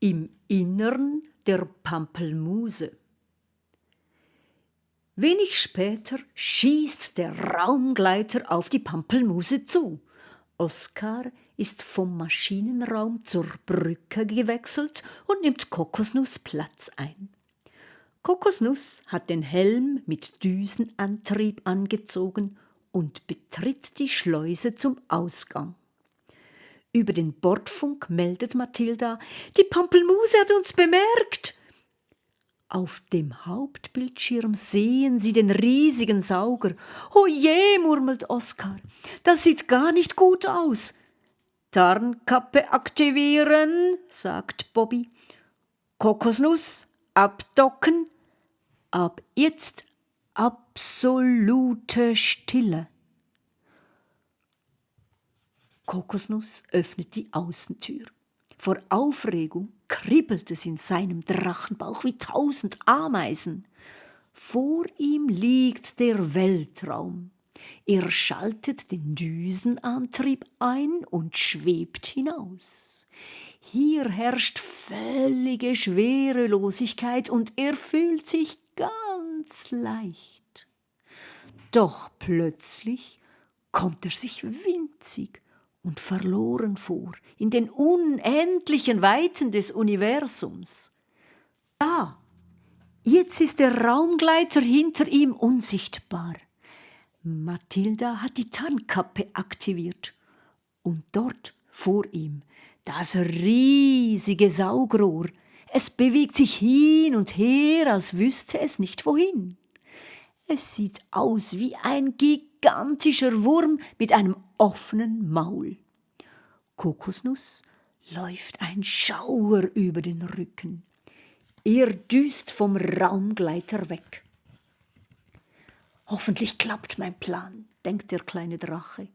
im Innern der Pampelmuse. Wenig später schießt der Raumgleiter auf die Pampelmuse zu. Oskar ist vom Maschinenraum zur Brücke gewechselt und nimmt Kokosnuss Platz ein. Kokosnuss hat den Helm mit Düsenantrieb angezogen und betritt die Schleuse zum Ausgang. Über den Bordfunk meldet Mathilda: Die Pampelmuse hat uns bemerkt. Auf dem Hauptbildschirm sehen sie den riesigen Sauger. »Oh je«, murmelt Oskar, »das sieht gar nicht gut aus.« »Tarnkappe aktivieren«, sagt Bobby. »Kokosnuss abdocken. Ab jetzt absolute Stille.« Kokosnuss öffnet die Außentür. Vor Aufregung kribbelt es in seinem Drachenbauch wie 1000 Ameisen. Vor ihm liegt der Weltraum. Er schaltet den Düsenantrieb ein und schwebt hinaus. Hier herrscht völlige Schwerelosigkeit und er fühlt sich ganz leicht. Doch plötzlich kommt er sich winzig und verloren vor in den unendlichen Weiten des Universums. Da, jetzt ist der Raumgleiter hinter ihm unsichtbar. Mathilda hat die Tarnkappe aktiviert und dort vor ihm das riesige Saugrohr. Es bewegt sich hin und her, als wüsste es nicht wohin. Es sieht aus wie ein gigantischer Wurm mit einem offenen Maul. Kokosnuss läuft ein Schauer über den Rücken. Er düst vom Raumgleiter weg. Hoffentlich klappt mein Plan, denkt der kleine Drache.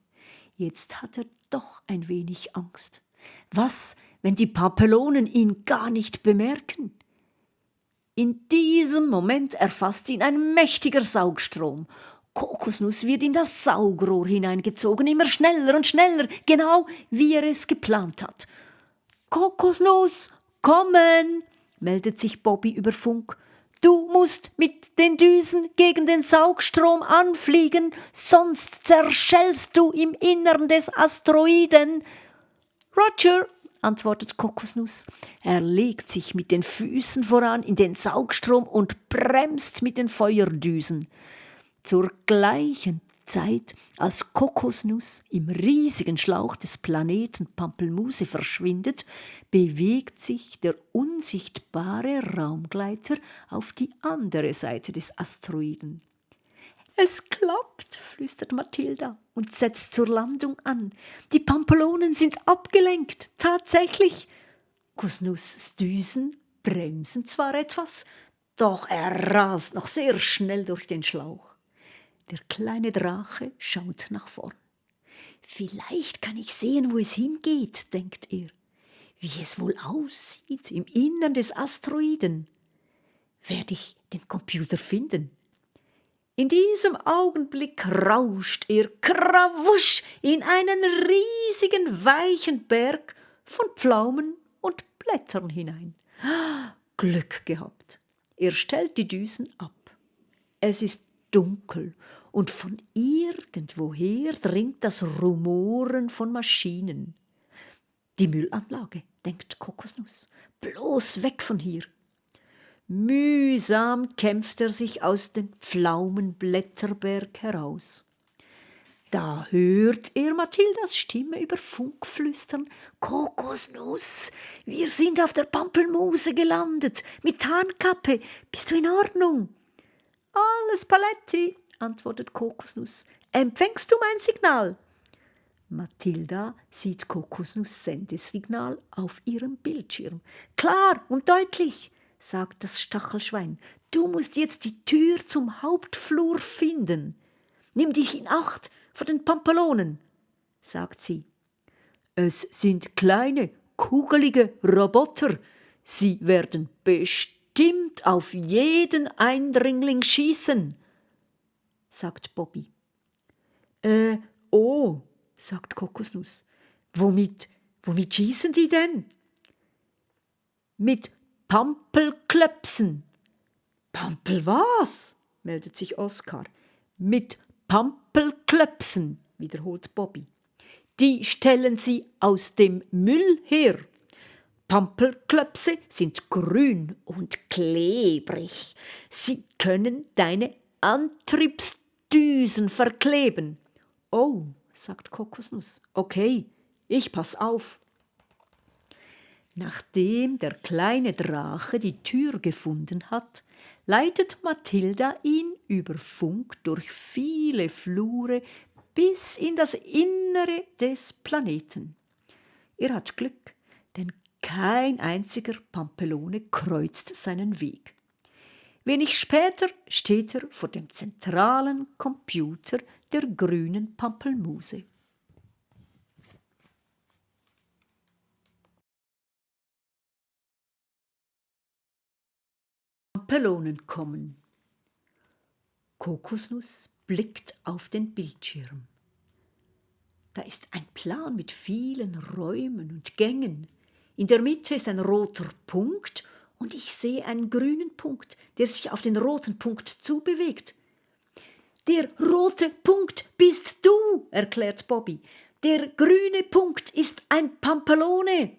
Jetzt hat er doch ein wenig Angst. Was, wenn die Papelonen ihn gar nicht bemerken? In diesem Moment erfasst ihn ein mächtiger Saugstrom. Kokosnuss wird in das Saugrohr hineingezogen, immer schneller und schneller, genau wie er es geplant hat. »Kokosnuss, kommen«, meldet sich Bobby über Funk. »Du musst mit den Düsen gegen den Saugstrom anfliegen, sonst zerschellst du im Innern des Asteroiden.« »Roger«, antwortet Kokosnuss. Er legt sich mit den Füßen voran in den Saugstrom und bremst mit den Feuerdüsen. Zur gleichen Zeit, als Kokosnuss im riesigen Schlauch des Planeten Pampelmuse verschwindet, bewegt sich der unsichtbare Raumgleiter auf die andere Seite des Asteroiden. »Es klappt«, flüstert Mathilda und setzt zur Landung an. »Die Pampelonen sind abgelenkt, tatsächlich.« Kokosnuss' Düsen bremsen zwar etwas, doch er rast noch sehr schnell durch den Schlauch. Der kleine Drache schaut nach vorn. »Vielleicht kann ich sehen, wo es hingeht«, denkt er. »Wie es wohl aussieht im Innern des Asteroiden. Werde ich den Computer finden?« In diesem Augenblick rauscht er krawusch in einen riesigen, weichen Berg von Pflaumen und Blättern hinein. Glück gehabt. Er stellt die Düsen ab. Es ist dunkel und von irgendwoher dringt das Rumoren von Maschinen. Die Müllanlage, denkt Kokosnuss. Bloß weg von hier. Mühsam kämpft er sich aus dem Pflaumenblätterberg heraus. Da hört er Mathildas Stimme über Funk flüstern. »Kokosnuss, wir sind auf der Pampelmuse gelandet, mit Tarnkappe. Bist du in Ordnung?« »Alles Paletti«, antwortet Kokosnuss. »Empfängst du mein Signal?« Mathilda sieht Kokosnuss' Sendesignal auf ihrem Bildschirm. »Klar und deutlich«, sagt das Stachelschwein. »Du musst jetzt die Tür zum Hauptflur finden. Nimm dich in Acht vor den Pampelonen«, sagt sie. »Es sind kleine, kugelige Roboter. Sie werden bestimmt auf jeden Eindringling schießen«, sagt Bobby. Oh«, sagt Kokosnuss. Womit schießen die denn?« Mit Pampelklöpsen. Pampel was? Meldet sich Oskar. Mit Pampelklöpsen, wiederholt Bobby. Die stellen sie aus dem Müll her. Pampelklöpse sind grün und klebrig. Sie können deine Antriebsdüsen verkleben. Oh, sagt Kokosnuss. Okay, ich pass auf. Nachdem der kleine Drache die Tür gefunden hat, leitet Mathilda ihn über Funk durch viele Flure bis in das Innere des Planeten. Er hat Glück, denn kein einziger Pampelone kreuzt seinen Weg. Wenig später steht er vor dem zentralen Computer der grünen Pampelmuse. Pampelonen kommen. Kokosnuss blickt auf den Bildschirm. Da ist ein Plan mit vielen Räumen und Gängen. In der Mitte ist ein roter Punkt und ich sehe einen grünen Punkt, der sich auf den roten Punkt zubewegt. Der rote Punkt bist du, erklärt Bobby. Der grüne Punkt ist ein Pampelone.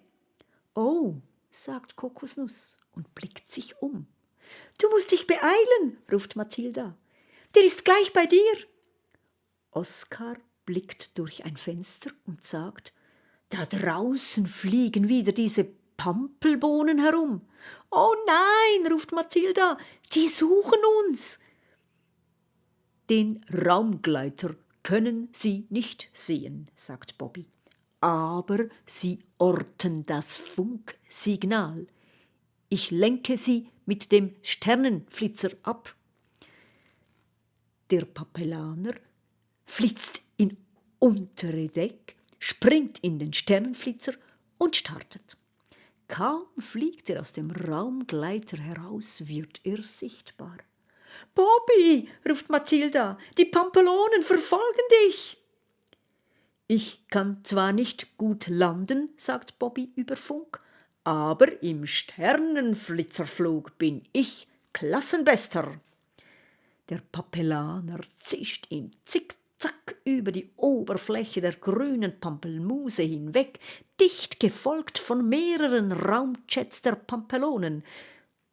Oh, sagt Kokosnuss und blickt sich um. Du musst dich beeilen, ruft Mathilda. Der ist gleich bei dir. Oskar blickt durch ein Fenster und sagt, da draußen fliegen wieder diese Pampelbohnen herum. Oh nein, ruft Mathilda, die suchen uns. Den Raumgleiter können sie nicht sehen, sagt Bobby. Aber sie orten das Funksignal. Ich lenke sie mit dem Sternenflitzer ab. Der Papellaner flitzt in untere Deck, springt in den Sternenflitzer und startet. Kaum fliegt er aus dem Raumgleiter heraus, wird er sichtbar. »Bobby«, ruft Mathilda, »die Pampelonen verfolgen dich!« »Ich kann zwar nicht gut landen«, sagt Bobby über Funk, »aber im Sternenflitzerflug bin ich Klassenbester.« Der Papellaner zischt im Zickzack über die Oberfläche der grünen Pampelmuse hinweg, dicht gefolgt von mehreren Raumjets der Pampelonen.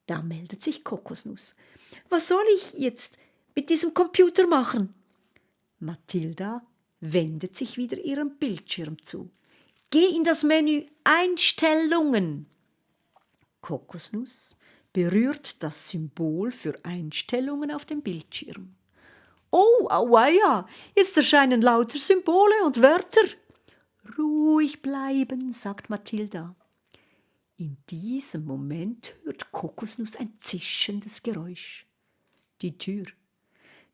Da meldet sich Kokosnuss. »Was soll ich jetzt mit diesem Computer machen?« Mathilda wendet sich wieder ihrem Bildschirm zu. »Geh in das Menü Einstellungen.« Kokosnuss berührt das Symbol für Einstellungen auf dem Bildschirm. »Oh, auweia, jetzt erscheinen lauter Symbole und Wörter.« »Ruhig bleiben«, sagt Mathilda. In diesem Moment hört Kokosnuss ein zischendes Geräusch. Die Tür.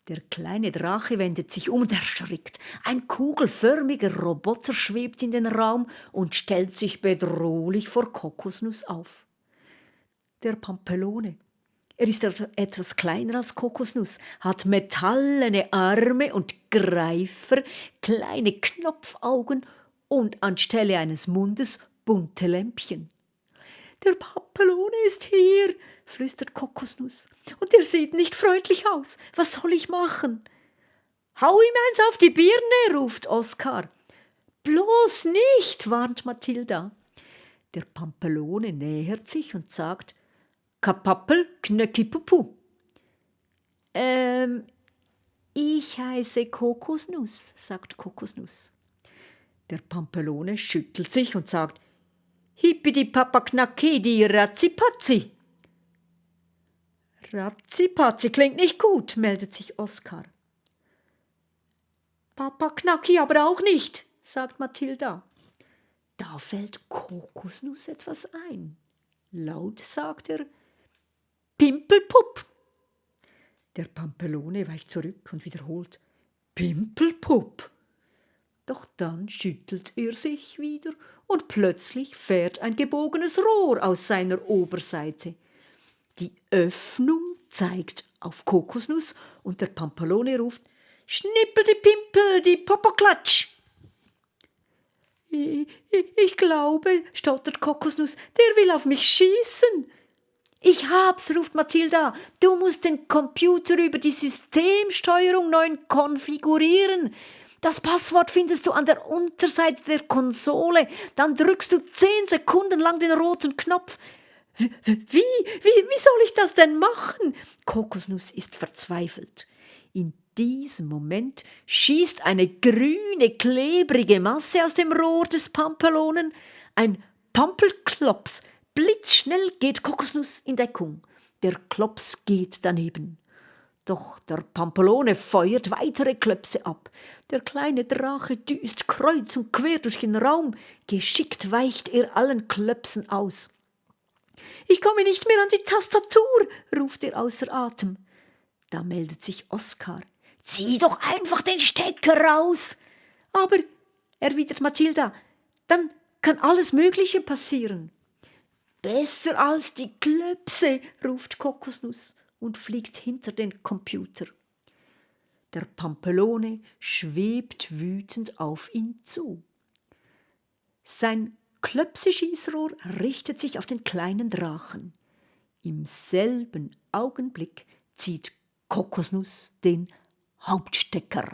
Der kleine Drache wendet sich um und erschrickt. Ein kugelförmiger Roboter schwebt in den Raum und stellt sich bedrohlich vor Kokosnuss auf. Der Pampelone. Er ist etwas kleiner als Kokosnuss, hat metallene Arme und Greifer, kleine Knopfaugen und anstelle eines Mundes bunte Lämpchen. »Der Pampelone ist hier«, flüstert Kokosnuss. »Und er sieht nicht freundlich aus. Was soll ich machen?« »Hau ihm eins auf die Birne«, ruft Oskar. »Bloß nicht«, warnt Mathilda. Der Pampelone nähert sich und sagt, »Kapappel, Knöcki, Pupu.« Ich heiße Kokosnuss«, sagt Kokosnuss. Der Pampelone schüttelt sich und sagt, »Hippidi Papa Knacki, die Razzipazzi.« »Razzipazzi klingt nicht gut«, meldet sich Oskar. »Papa Knacki aber auch nicht«, sagt Mathilda. Da fällt Kokosnuss etwas ein. Laut sagt er, »Pimpelpupp«. Der Pampelone weicht zurück und wiederholt, »Pimpelpupp«. Doch dann schüttelt er sich wieder und plötzlich fährt ein gebogenes Rohr aus seiner Oberseite. Die Öffnung zeigt auf Kokosnuss und der Pampelone ruft, »Schnippel die Pimpel, die Popoklatsch!« Ich glaube, stottert Kokosnuss, der will auf mich schießen. Ich hab's, ruft Mathilda. Du musst den Computer über die Systemsteuerung neu konfigurieren. Das Passwort findest du an der Unterseite der Konsole. Dann drückst du 10 Sekunden lang den roten Knopf. Wie soll ich das denn machen? Kokosnuss ist verzweifelt. In diesem Moment schießt eine grüne, klebrige Masse aus dem Rohr des Pampelonen. Ein Pampelklops. Blitzschnell geht Kokosnuss in Deckung. Der Klops geht daneben. Doch der Pampelone feuert weitere Klöpse ab. Der kleine Drache düst kreuz und quer durch den Raum. Geschickt weicht er allen Klöpsen aus. »Ich komme nicht mehr an die Tastatur«, ruft er außer Atem. Da meldet sich Oskar. »Zieh doch einfach den Stecker raus!« »Aber«, erwidert Mathilda, »dann kann alles Mögliche passieren.« »Besser als die Klöpse«, ruft Kokosnuss und fliegt hinter den Computer. Der Pampelone schwebt wütend auf ihn zu. Sein Klöpse-Schießrohr richtet sich auf den kleinen Drachen. Im selben Augenblick zieht Kokosnuss den Hauptstecker.